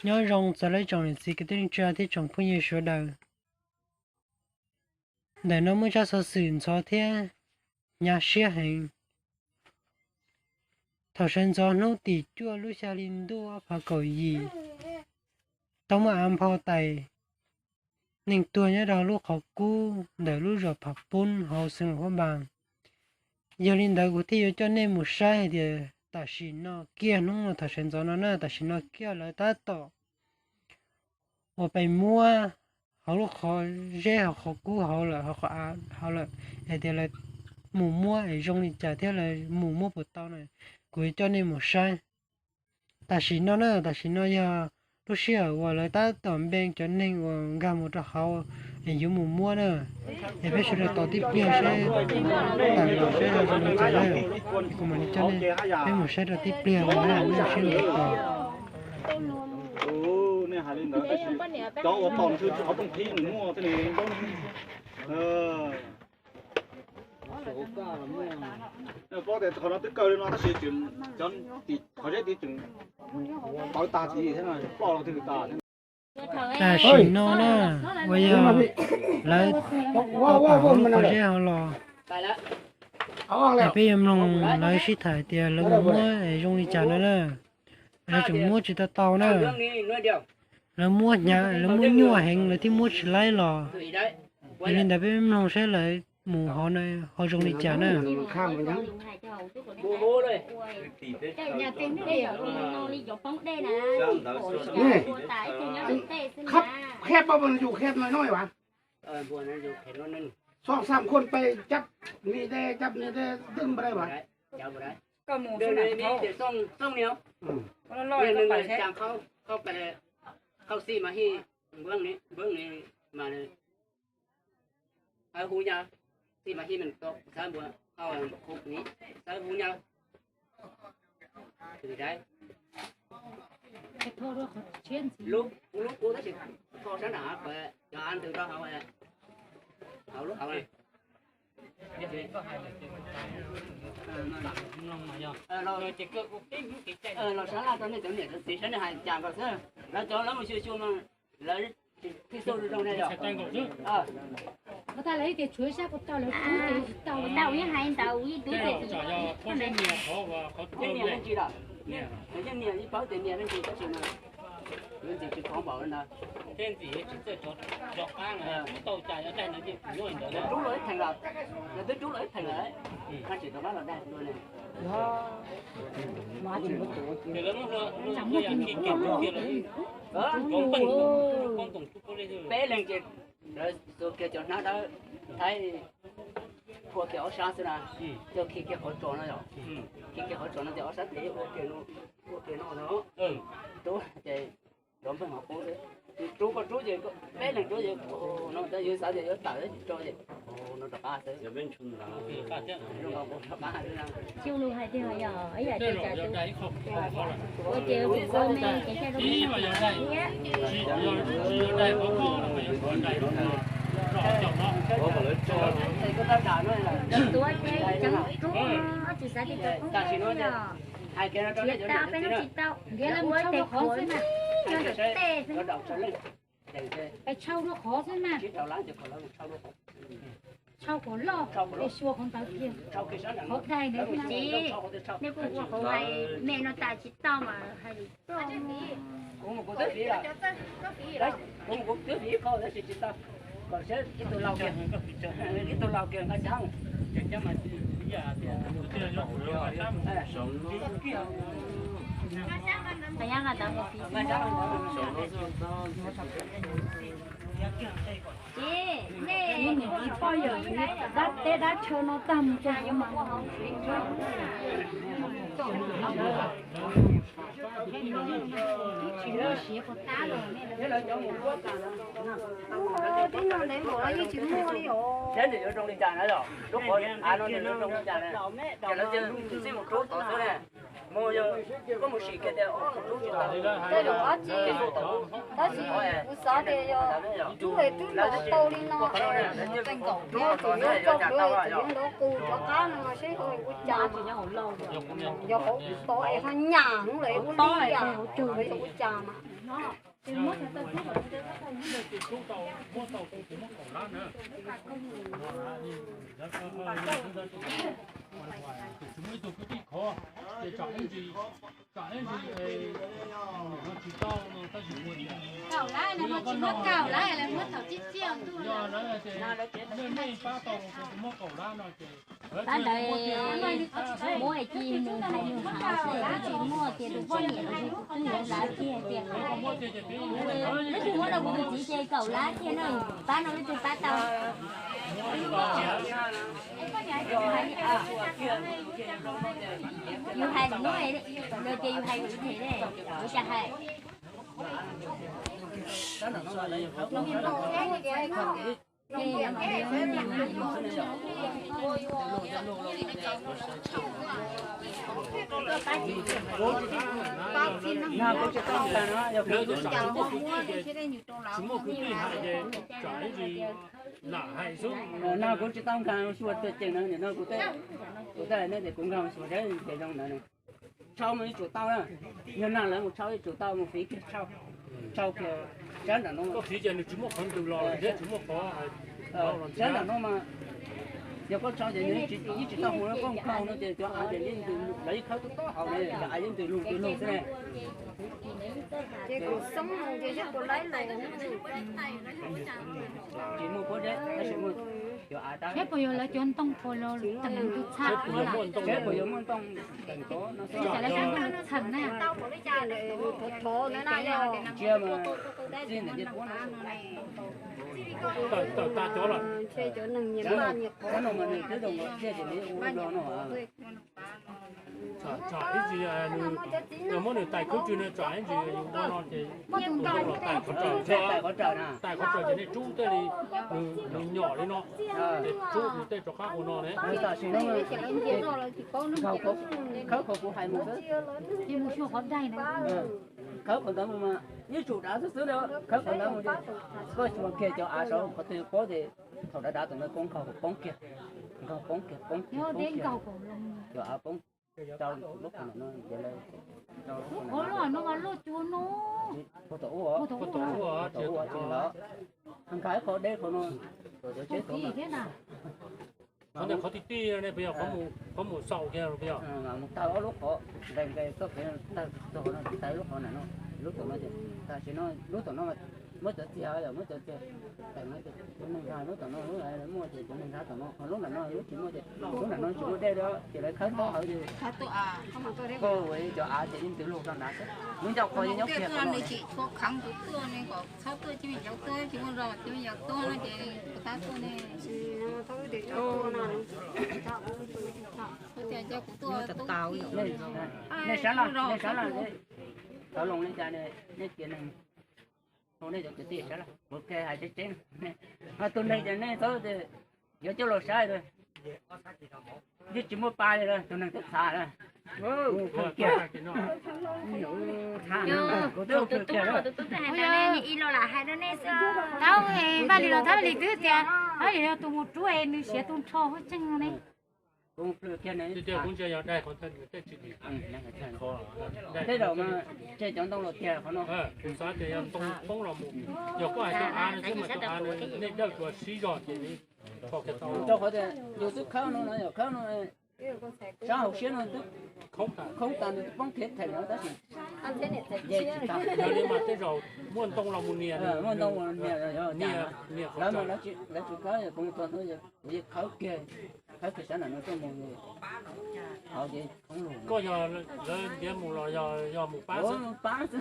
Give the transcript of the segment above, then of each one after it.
Nyob zoo txog lawv tsoom niam txiv kwv tij neej tsa thiab tsoom phooj ywg sawv daws. Ntawm no muaj tsab xov xwm ntxhov thiab hnyav siab heev. Thaum sawv ntxov hnub tim cuaj lub xya hli ntuj ob phav kaum yim, tau muaj av nphau tais neeg tuag nyob rau lub qhov kub ntawm lub zos Pham Pub hauv xeev Luam Phab Npas. Yog li ntawd kuv thiaj yuav coj nej mus saib hais tias tam sim no kiag hnub no thaum sawv ntxov no na, tam sim no kiag lawv tab tom uas pes muab hauv lub qhov zeb hauv qhov kub hauv lawm, hauv qhov av hauv lawm, hais tias lawv mus muab es zoo li cas thiab lawv mus muab puas tau na, kuv yuav coj nej mus saib. Tam sim no na, tam sim no yog lub sij hawm uas lawv tab tom npe cov neeg uas nkag mus rau hauv es yuav mus muab na. Es peb sawv daws tos tib pliag seb, tawm los seb zoo li cas na, es kuv mam li coj nej peb mus saib rau tib pliag no na, nej sib ntsib tos. Cov uas tom nws qhov rooj qhib nws muaj tej nws ntaub neeg. Paub tias qhov no twb kaw li no tab sis cov tim qhov zeb tid tseem pawv tag tid thiab no, ploj los twb tas. Tam sim no na, uas yog lawv tau pam hauv lub qhov zeb hauv los, es peb yuav mloog lawv sib tham tias lawv mus muab zoo li cas no na. Lawv tseem muab tsis tau tau na. Lawv muab hnyav, lawv muab nyuaj heev lawv thiaj muab tsis laib los. Yog li ntawd peb mloog saib lawv mus hauv no ho zoo li cas na. Kheb pab yus kheb no no mas. Xov xam khuôn pay cắp ni de, cắp ni de dưng pay mas. Khau xi mas hi, npwng ni, npwng ni mas, hu nyaw, xi mas hi mas to, xav npua, khau ni, xav hu nyaw. Lub, lub kub tab sis kho sab nram, cov av ntws rau hauv, hauv lub hauv. Los sab laj rau nej cov niam cov txiv saib nej hais cas nkaus xwb. Lawv cov lawv mus xyuas xyuas mas lawv tsis xu zoo ne yom. Ua tas lawv tias tshuav sab puas tau lawv kub ces tsis tau. Tau yeej hais ntawd ib tug tias yeej nias leej tsis lawm, yeej nias ib paub tias nias leej tsis tab sis mas yuav ntxim tsis khov npaum li ntawd. Rub los ib theem lawm, lawv twb rub los ib theem lawm, haj tseem rov qab los dag dua ne. Peb leeg ces lawv xuas kiag cov hnab dawb Thaib phua kiag ob sab xwb na, coj khi kiag qhov tsos no yom, khi kiag qhov tsos no ces ob sab tes ua kiag no, ua kiag no no, rub ces cov npawg hauv qub xwb, rub koj rub ces peb leeg rub ces no tab yuav xav tias yuav tawm tsis tso ces no rov qab xwb. Zoo nkaus kuv rov qab xwb na. Xyoo lus hais tias yog ib yam tias cas tus ua ces ua me ces xyaj zoo thiab. Tuav ces ceev rub, tsis xav tias tau koob yog tsis tau, peb hnub tsis tau, ntiav lawv mus tshau rau qhov xwb mas, nyob ntawm tej xwb. Es tshau rau qhov xwb mas. Tshau qhov loj, es xyuas qhov ntawd kiag, qhov daig ntawd xwb mas. Nej kuj ua qhov hais me no tas tsis tau mas hais lus ploj. Kuv mus kuv twb fiv kho tab sis tsis tau, kom seb ib tug laus kiag, ib tug laus kiag nqa xyab. Nqa xyab nqa ntawd mus fiv. Ces nej poj yawm dab teb dab chaw no tag mus rau kuv mas. Tib no ntev npaum no yeej tsis muaj li os. Lub qhov av no nws zoo li cas na, ces lawv cia xij mus rub tod xwb ne. Koj mus sim kiag tias ob lub tsis tau, tej zaum dab tsi, tab sis kuv xav tias yog rub es rub los tau li no, tseem nkaum thiab, tseem yuav coj plhuav, tseem yuav nrov qus rov qab no seb ho ua cas, yog hauv tod es ho nyam hnub lawm ua li cas, yog ua cas mas. Kaum lab no tsis muab kaum lab, lawv muab thaum tsib tiaj ntuj. Nej pab tau los kuv muab kaum lab no ces pab ntawd muab ci nws hais nws hais xwb, twb tsis muaj tias tus poj niam los sis tus twg yuav lab kiag tias, leej twg muab rau kuv tus txiv ces kaum lab kiag no, pab no leej twg pab tau. Yus hais lus no, lawv tias yus hais lus them ne, yus tsis hais. No kuv tsis tau nkag xyuas tuaj ceem no, no kuv tej, kuv tej hais nej tias kuv nkag xyuas seb ces zoo ntawd. Tshau mas yuav tsum tau na, yog nag lawv mus tshau yuav tsum tau mus fiv kiag tshau, tshau kiag sab nram no. Koj fiv ces nws tsis muaj qhov ntws los thiab tsis muaj qhov, sab nram no mas yog koj tshau ces nws yeej tsis tau hu, koj nkaug no ces cov av ces yeej ntws, lawv yeej khawb tob tob hauv ne, cov av yeej ntws lug ntws lug xwb ne. Ces kuv xoob ces yog kuv laib los tsis muaj pob zeb tab sis muaj cov av tab. Seb puas yog lawv cov ntoo puas los teem tus txha, seb puas yuav muaj ntoo teem tod no xwb. Tsam lawv cov ntoo txheem na. Ntsia mas txij ntawm ncej puab no. Tawm tas cov lawm. Cov no mas nws twb zoo nkaus tsiaj ces nws ua nplog no. Tsam ib ntsis nws, yog muab nws tais khawb tsw no tsam ib ntsis yus ua no ces tus ntoo los tais qhov raws, tais qhov raws ces nej tsub tej li, nws nyom li no, ces tsub nws tej rov qab ua no ne. Tam sim no khawb qhov kuv hais mus xwb. Ces mus xyuas qhov daig ntawd. Khawb qhov ntawd mus mas ib tsum dav xwb xwb na, khawb qhov ntawd mus ces koj xyuas kiag cov av saud qhov twg paub ces thaum dav dav tus ntawd koj nkaug poob kiag, nkaug poob kiag, poob kiag, poob kiag. Cov av poob rau lub qhov no, lub qhov no mas loj cuag no. Puag tom ub, puag tom ub, nkag ib qho deb qhov no, cov tsheb thiab na. Qhov ti ti ne puas yog, qhov mus xaus kiag puas yog? Mus taw ob lub qhov, nqes nqes txoj kev taw txog qhov no, taw lub qhov na no, lub tom no ces tam sim no lub tom no muab cov txiag, yog muab cov txiag teem no ces cov neeg nkag lub tom no, lub muaj ces cov neeg nkag tom no, ho lub nram no lub tsis muaj ces lub nram no tsis muaj dej li ces lawv khawb tob hauv ces koj ua cov av ces yeej ntws lug rau nrad xwb, lub ncauj qhov yeej nyob kiag qhov no. Nej sab laj, nej sab laj, tau loo li cas nej tias neeg, nej cov kwv tij sab laj, kuv hais tseeb tseeb, tus neeg ces nej txhob yuav coj los saib, yeej tsis muaj pa li, tus neeg twb txhav lawm. Kuv twb ua kiag, tau Vaj Lis los Thab Lis twb tias, Vaj Lis yog tus mus rub es nws siav tu nrho huab tseeg ne. Tej zaum mas tseg cov ntoo los tiag qhov no. Kuv xav tias yog ntoo poob los mus, yog koj hais cov av no xwb mas cov av no nej dawj tsuas sib zog ces rau qhov tias yus twb khawb no, yog khawb no, sab hauv siab no twb khoob tas nws twb poob khiav theem no tab sis yog li mas tej zaum muaj ntoo los mus nias, muaj ntoo los nias, lawv mas lawv tsis khawb, kuv mus txog ntawd kuv yeej khawb kiag, khawb kiag sab nram no tuaj mus, hauv ces khoob lug. Koj yog lawv ntiav mus los yog mus pab xwb? Pab xwb.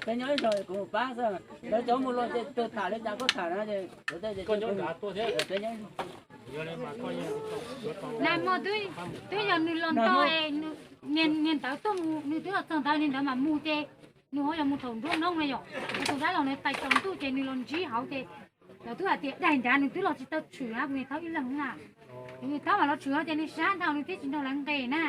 Peb nyob ib zog, kuv mus pab xwb, lawv cov mus los ces tus tham li cas koj tham na ces koj nyob nrad tuaj thiab. Nag hmo twb yog nws los nto, niag ntawd tuaj mus, nws twb los txog ntawd, niag ntawd mam mus ces nws ho yog mus thaum nruab hnub no yom, tus dab laug ntawd tais tsaus ntuj ces nws los ntsib hauv ces lawv twb hais tias daig nrad nws twb los tsis tau tshwm na, kuv niag thaub ib leeg na. Kuv niag thaub mam los tshwm ces nws sab dhau nws thiaj tsis nrog lawv nqis na.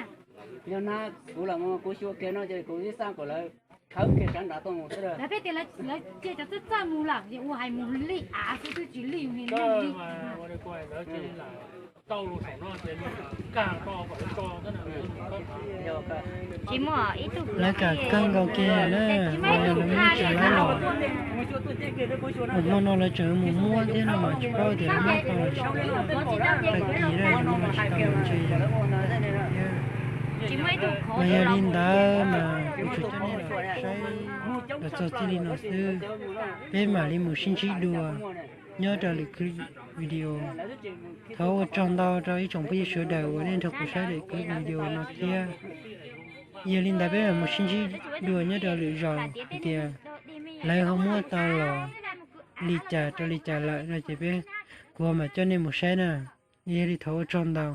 Yog na, kuv los kuv xyuas kiag no ces kuv ib xaj kom lawv khawb kiag sawv nrad tuaj mus xwb. Lawv pheej tias lawv cia cov txawj txawj mus lawm, ua hais mus li av xwb twb tsis li li. Tsis muaj ib tug lawv kam kawg nkaus kiag na, mas yog lawv muab tsis laib los. Hmo no lawv tseem mus muab thiab no mas tsis paub tias lawv muab tau los tsis tau. Tag kis na, yog no tsis tau los ntshe yog thiab. Mas yog li ntawd mas kuv tsuas coj nej los saib los txog txij li no xwb. Peb mam li mus sib ntsib dua nyob rau lwm clip video. Thov ua tsaug ntau rau ib tsoom phooj ywg sawv daws uas nej nrog kuv saib daim clip video no thiab. Yog li ntawd peb mam mus sib ntsib dua nyob rau lwm zaus hais tias lawv ho muab tau los li cas rau li cas lawm no ces peb, kuv ho mam coj nej mus saib na. Yog li thov ua tsaug ntau.